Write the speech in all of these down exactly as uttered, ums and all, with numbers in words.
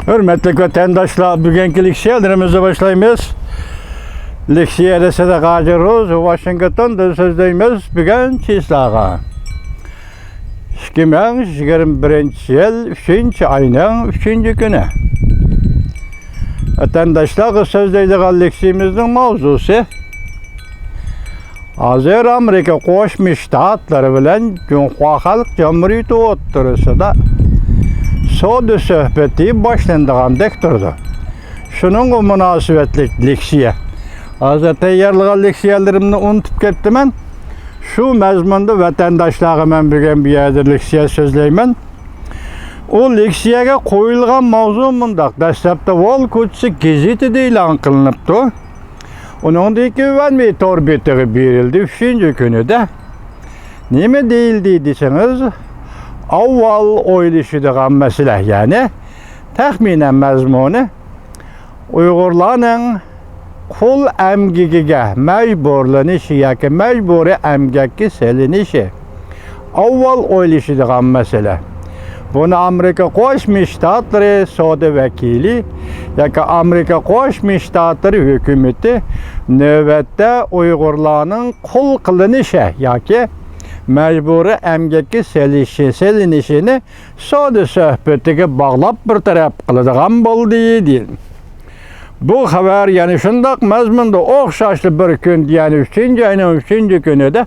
ھۆرمەتلىك ۋەتەنداشلار، بۈگۈنكى لېكسىيەلىرىمىزنى باشلايمىز. لېكسىيەدە سىدىق ھاجى روز، ۋاشىنگتوندىن سۆزلەيمىز. بۈگۈن چىسلاغا ئىككى مىڭ يىگىرمە بىرىنچى يىل ئۈچىنچى ئاينىڭ ئۈچىنچى كۈنى. ۋەتەنداشلارغا سۆزلەيدىغان لېكسىيىمىزنىڭ ماۋزۇسى، ھازىر ئامېرىكا قوشما شتاتلىرى بىلەن جۇڭخۇا خەلق جۇمھۇرىيىتى ئوتتۇرىسىدا سودا سۆھبىتى باشلىنىدىغاندەك تۇرىدۇ. شۇنىڭغا مۇناسىۋەتلىك لېكسىيە. ھازىر تەييارلىغان لېكسىيەلىرىمنى ئۇنتۇپ كەتتىمەن. شۇ مەزمۇندا ۋەتەنداشلارغا مەن بۈگۈن بۇ يەردە لېكسىيە سۆزلەيمەن. ئۇ لېكسىيەگە قويۇلغان ماۋزۇ مۇنداق. دەسلەپتە ۋول كوچىسى گېزىتىدە ئېلان قىلىنىپتۇ. ئۇنىڭدىن كېيىن ۋەنۋېي تور بېتىغا بېرىلدى، ئۈچىنچى كۈنىدە. نېمە دېيىلدى دېسىڭىز، ئاۋۋال ئويلىشىدىغان مەسىلە، يەنى تەخمىنەن مەزمۇنى ئۇيغۇرلارنىڭ قۇل ئەمگىكىگە مەجبۇرلىنىشى ياكى مەجبۇرىي ئەمگەككە سېلىنىشى ئاۋۋال ئويلىشىدىغان مەسىلە. بۇنى ئامېرىكا قوشما شتاتلىرى سودا ۋەكىلى ياكى ئامېرىكا قوشما شتاتلىرى ھۆكۈمىتى نۆۋەتتە ئۇيغۇرلارنىڭ قۇل قىلىنىشى ياكى مەجبۇرىي ئەمگەككە سېلىشى، سېلىنىشىنى سودا سۆھبىتىگە باغلاپ بىر تەرەپ قىلىدىغان بولدى، دېدى. بۇ خەۋەر يەنە شۇنداق مەزمۇندا ئوخشاشلا بىر كۈن، يەنى ئۈچىنچى ئاينىڭ ئۈچىنچى كۈنىدە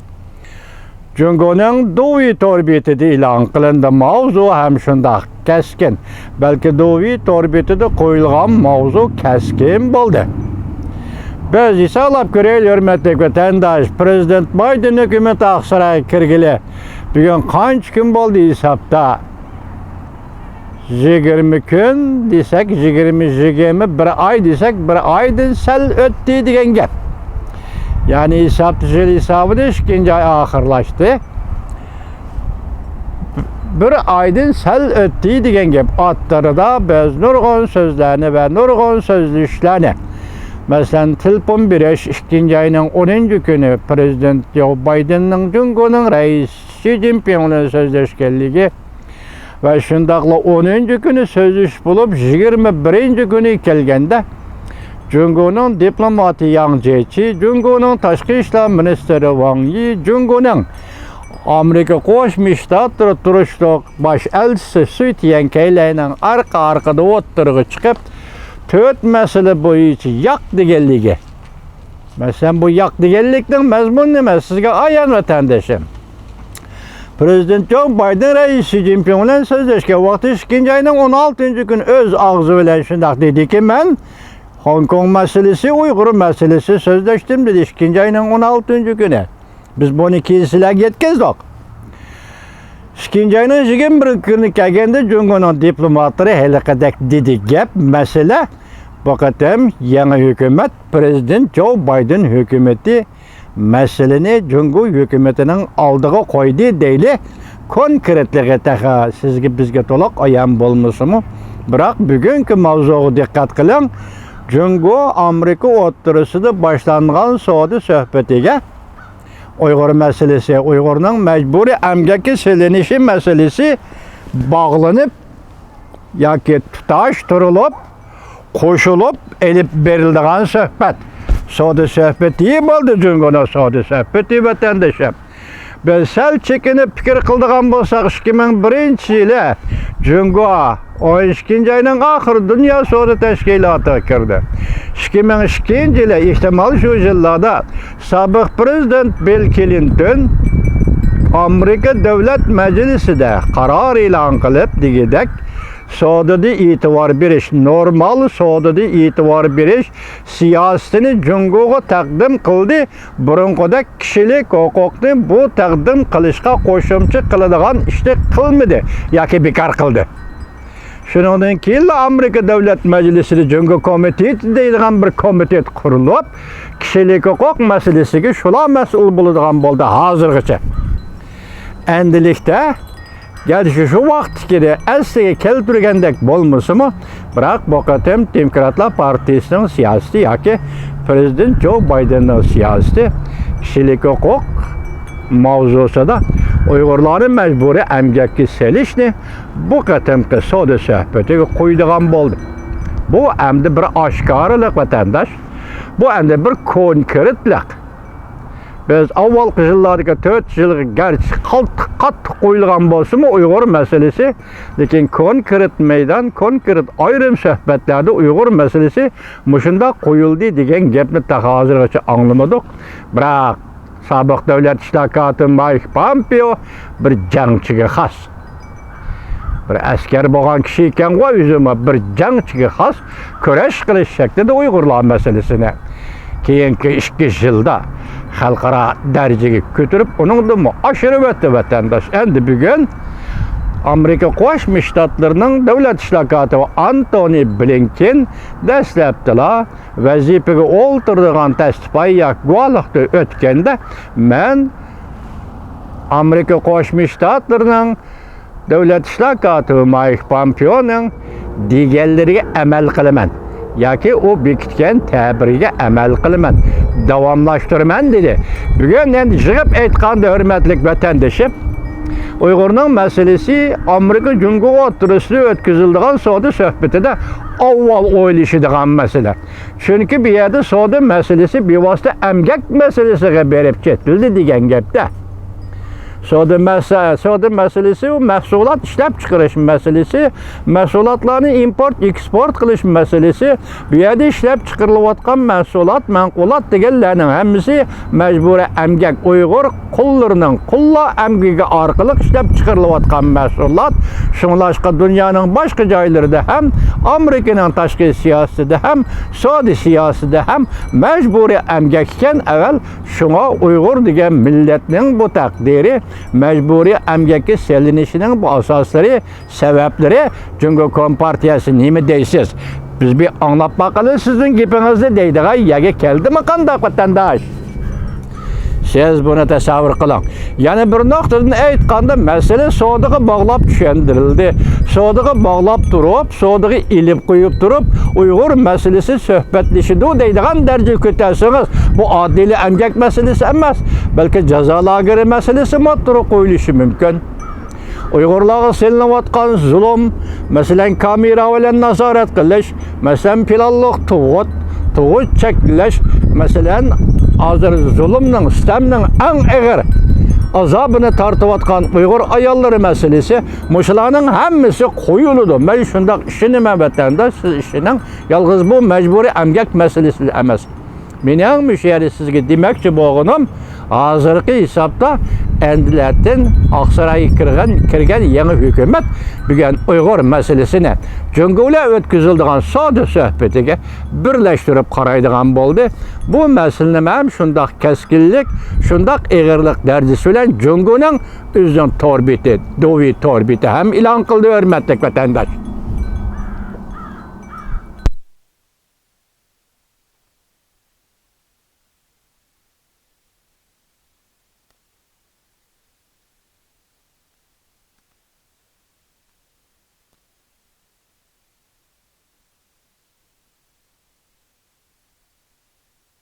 جۇڭگونىڭ دۇۋى تور بېتىدە ئېلان قىلىندى. ماۋزۇ ھەم شۇنداق كەسكىن، بەلكى دۇۋى تور بېتىدە قويۇلغان ماۋزۇ كەسكىن بولدى. بىز ھېسابلاپ كۆرەيلى، ھۆرمەتلىك ۋەتەنداش، پىرېزىدېنت بايدېن ھۆكۈمىتى ئاقسارايغا كىرگىلى بۈگۈن قانچە كۈن بولدى ھېسابتا؟ يىگىرمە كۈن دېسەك، يىگىرمە، يىگىرمە بىر ئاي دېسەك، بىر ئايدىن سەل ئۆتتى دېگەن گەپ. يەنى ھېسابتا يىل ھېسابىدا ئىككىنچى ئاي ئاخىرلاشتى. بىر ئايدىن سەل ئۆتتى دېگەن گەپ. ئارتلىرىدا بىز نۇرغۇن سۆزلەرنى ۋە نۇرغۇن سۆزلىشىشلەرنى، مەسىلەن، تېلېفون بېرىش، ئىككىنچى ئاينىڭ ئونىنچى كۈنى پىرېزىدېنت جو بايدېننىڭ جۇڭگونىڭ رەئىسى شى جىنپىڭ بىلەن سۆزلەشكەنلىكى، ۋە شۇنداقلا ئونىنچى كۈنى سۆزلىشىش بولۇپ، يىگىرمە بىرىنچى كۈنى كەلگەندە، جۇڭگونىڭ دىپلوماتى ياڭ جيېچى، جۇڭگونىڭ تاشقى ئىشلار مىنىستىرى ۋاڭ يى، جۇڭگونىڭ ئامېرىكا قوشما شتاتلىرى تۇرۇشلۇق باش ئەلچىسى سۈي تيەنكەيلەينىڭ ئارقا-ئارقىدا ئوتتۇرىغا چىقىپ، تۆت مەسىلە بويىچە ياق دېگەنلىكى. مەسىلەن، بۇ ياق دېگەنلىكنىڭ مەزمۇنى نېمە؟ سىزگە ئايان، ۋەتەندىشىم. پىرېزىدېنت جو بايدېن رەئىس شى جىنپىڭ بىلەن سۆزلەشكەن ۋاقتى ئىككىنچى ئاينىڭ ئون ئالتىنچى كۈنى ئۆز ئاغزى بىلەن شۇنداق دېدىكى، مەن خوڭكوڭ مەسىلىسى، ئۇيغۇر مەسىلىسى سۆزلەشتىم دېدى ئىككىنچى ئاينىڭ ئون ئالتىنچى كۈنى. بىز بۇنى كېيىن سىلەرگە يەتكۈزدۇق. ئىككىنچى ئاينىڭ يىگىرمە بىر كۈنى كەلگەندە، جۇڭگونىڭ دىپلوماتلىرى ھېلىقىدەك دېدى. گەپ، مەسىلە، بۇ قېتىم يېڭى ھۆكۈمەت، پىرېزىدېنت جو بايدېن ھۆكۈمىتى مەسىلىنى جۇڭگو ھۆكۈمىتىنىڭ ئالدىغا قويدى دەيلى. كونكرېتلىقى تېخى سىزگە، بىزگە تولۇق ئايان بولمىسىمۇ، بىراق بۈگۈنكى ماۋزۇغا دىققەت قىلىڭ. جۇڭگو ئامېرىكا ئوتتۇرىسىدا باشلانغان سودا سۆھبىتىگە ئۇيغۇر مەسىلىسى، ئۇيغۇرنىڭ مەجبۇرىي ئەمگەككە سېلىنىشى مەسىلىسى باغلىنىپ ياكى تۇتاشتۇرۇلۇپ، قوشۇلۇپ ئېلىپ بېرىلىدىغان سۆھبەت. سودا سۆھبىتى بولدى، جۇڭگونىڭ سودا سۆھبىتى، ۋەتەندىشىم. بىز سەل چېكىنىپ پىكىر قىلىدىغان بولساق، ئىككى مىڭ بىرىنچى يىلى جۇڭگو ئون ئىككىنچى ئاينىڭ ئاخىرىدا دۇنيا سودا تەشكىلاتىغا كىردى. ئىككى مىڭ ئىككىنچى يىلى، ئېھتىمال شۇ يىللاردا سابىق پىرېزىدېنت بىل كلىنتون ئامېرىكا دۆلەت مەجلىسىدە قارار ئېلان قىلىپ دېگۈدەك، سودىدا ئېتىبار بېرىش، نورمال سودىدا ئېتىبار بېرىش سىياسىتىنى جۇڭگوغا تەقدىم قىلدى. بۇرۇنقىدەك كىشىلىك ھوقۇقنى بۇ تەقدىم قىلىشقا قوشۇمچە قىلىدىغان ئىشنى قىلمىدى ياكى بىكار قىلدى. شۇنىڭدىن كېيىنلا ئامېرىكا دۆلەت مەجلىسىدە جۇڭگو كومىتېتى دەيدىغان بىر كومىتېت قۇرۇلۇپ، كىشىلىك ھوقۇق مەسىلىسىگە شۇلار مەسئۇل بولىدىغان بولدى ھازىرغىچە. ئەمدىلىكتە، گەرچە شۇ ۋاقىتتىكىنى ئەسلىگە كەلتۈرگەندەك بولمىسىمۇ، بىراق بۇ قېتىم دېموكراتلار پارتىيىسىنىڭ سىياسىتى ياكى پىرېزىدېنت جو بايدېننىڭ سىياسىتى كىشىلىك ھوقۇق ماۋزۇسىدا ئۇيغۇرلارنى مەجبۇرىي ئەمگەككە سېلىشنى بۇ قېتىمقى سودا سۆھبىتىگە قويىدىغان بولدى. بۇ ئەمدى بىر ئاشكارىلىق، ۋەتەنداش. بۇ ئەمدى بىر كونكرېتلىق. بىز ئاۋۋالقى يىللاردىكى تۆت يىلغا گەرچە قاتتىق، قاتتىق قويۇلغان بولسىمۇ ئۇيغۇر مەسىلىسى، لېكىن كونكرېت مەيدان، كونكرېت ئايرىم سۆھبەتلەردە ئۇيغۇر مەسىلىسى مۇشۇنداق قويۇلدى دېگەن گەپنى تېخى ھازىرغىچە ئاڭلىمىدۇق. بىراق، سابىق دۆلەت ئىشلار كاتىپى مايك پامپېئو بىر جەڭچىگە خاس، بىر ئەسكەر بولغان كىشى ئىكەنغۇ ئۆزىمۇ، بىر جەڭچىگە خاس كۈرەش قىلىش شەكلىدە ئۇيغۇرلار مەسىلىسىنى كېيىنكى ئىككى يىلدا خەلقئارا دەرىجىگە كۆتۈرۈپ، ئۇنىڭدىنمۇ ئاشۇرۇۋەتتى، ۋەتەنداش. ئەمدى بۈگۈن ئامېرىكا قوشما شتاتلىرىنىڭ دۆلەت ئىشلار كاتىپى ئانتونى بلىنكېن دەسلەپتىلا ۋەزىپىگە ئولتۇرىدىغان تەستىقاي ياكى گۇۋاھلىقتا ئۆتكەندە، مەن ئامېرىكا قوشما شتاتلىرىنىڭ دۆلەت ئىشلار كاتىپى مايك پامپېئونىڭ دېگەنلىرىگە ئەمەل قىلىمەن ياكى ئۇ بېكىتكەن تەبىرىگە ئەمەل قىلىمەن، داۋاملاشتۇرىمەن، دېدى. بۈگۈن ئەمدى يىغىپ ئېيتقاندا، ھۆرمەتلىك ۋەتەندىشىم، ئۇيغۇرنىڭ مەسىلىسى ئامېرىكا جۇڭگو ئوتتۇرىسىدا ئۆتكۈزۈلىدىغان سودا سۆھبىتىدە ئاۋۋال ئويلىشىدىغان مەسىلە. چۈنكى بۇ يەردە سودا مەسىلىسى بىۋاسىتە ئەمگەك مەسىلىسىگە بېرىپ چېتىلدى دېگەن گەپتە. سودا مەسە-، سودا مەسىلىسى، ئۇ مەھسۇلات ئىشلەپچىقىرىش مەسىلىسى، مەھسۇلاتلارنى ئىمپورت، ئېكسپورت قىلىش مەسىلىسى، بۇ يەردە ئىشلەپچىقىرىلىۋاتقان مەھسۇلات، مەنقۇلات دېگەنلەرنىڭ ھەممىسى مەجبۇرىي ئەمگەك، ئۇيغۇر قۇللىرىنىڭ قۇللار ئەمگىكى ئارقىلىق ئىشلەپچىقىرىلىۋاتقان مەھسۇلات. شۇڭلاشقا دۇنيانىڭ باشقا جايلىرىدا ھەم، ئامېرىكىنىڭ تاشقى سىياسىتىدە ھەم، سودا سىياسىتىدە ھەم مەجبۇرىي ئەمگەك ئىكەن ئەۋەل. شۇڭا ئۇيغۇر دېگەن مىللەتنىڭ بۇ تەقدىرى مەجبۇرىي ئەمگەككە سېلىنىشىنىڭ بۇ ئاساسلىرى، سەۋەبلىرى جۇڭگو كومپارتىيەسى نېمە دەيسىز؟ بىز بىر ئاڭلاپ باقىلى سىزنىڭ گېپىڭىزنى دەيدىغان يەرگە كەلدىمۇ قانداق، ۋەتەنداش؟ سىز بۇنى تەسەۋۋۇر قىلىڭ. يەنە بىر نۇقتىدىن ئېيتقاندا، مەسىلە سودىغا باغلاپ چۈشەندۈرۈلدى. سودىغا باغلاپ تۇرۇپ، سودىغا ئېلىپ قويۇپ تۇرۇپ، ئۇيغۇر مەسىلىسى سۆھبەتلىشىدۇ دەيدىغان دەرىجىگە كۆتەرسىڭىز، بۇ ئاددىيلا ئەمگەك مەسىلىسى ئەمەس، بەلكى جازا لاگېرى مەسىلىسىمۇ ئوتتۇرىغا قويۇلۇشى مۇمكىن. ئۇيغۇرلارغا سېلىنىۋاتقان زۇلۇم، مەسىلەن، كامېرا بىلەن نازارەت قىلىش، مەسىلەن، پىلانلىق تۇغۇت، تۇغۇت چەكلەش، مەسىلەن، ھازىر زۇلۇمنىڭ، سىتەمنىڭ ئەڭ ئېغىر ئازابىنى تارتىۋاتقان ئۇيغۇر ئاياللىرى مەسىلىسى، مۇشۇلارنىڭ ھەممىسى قويۇلىدۇ. مەن شۇنداق ئىشىنىمەن، ۋەتەنداش، سىز ئىشىنىڭ. يالغۇز بۇ مەجبۇرىي ئەمگەك مەسىلىسى ئەمەس. مېنىڭ مۇشۇ يەردە سىزگە دېمەكچى بولغىنىم، ھازىرقى ھېسابتا ئەندىلەتىن ئاقسارايغا كىرگەن، كىرگەن يېڭى ھۆكۈمەت بۈگۈن ئۇيغۇر مەسىلىسىنى جۇڭگو بىلەن ئۆتكۈزۈلىدىغان سودا سۆھبىتىگە بىرلەشتۈرۈپ قارايدىغان بولدى. بۇ مەسىلىنى ھەم شۇنداق كەسكىنلىك، شۇنداق ئېغىرلىق دەرىجىسى بىلەن جۇڭگونىڭ ئۆزىنىڭ تور بېتى، دوۋى تور بېتى ھەم ئېلان قىلدى، ھۆرمەتلىك ۋەتەنداش.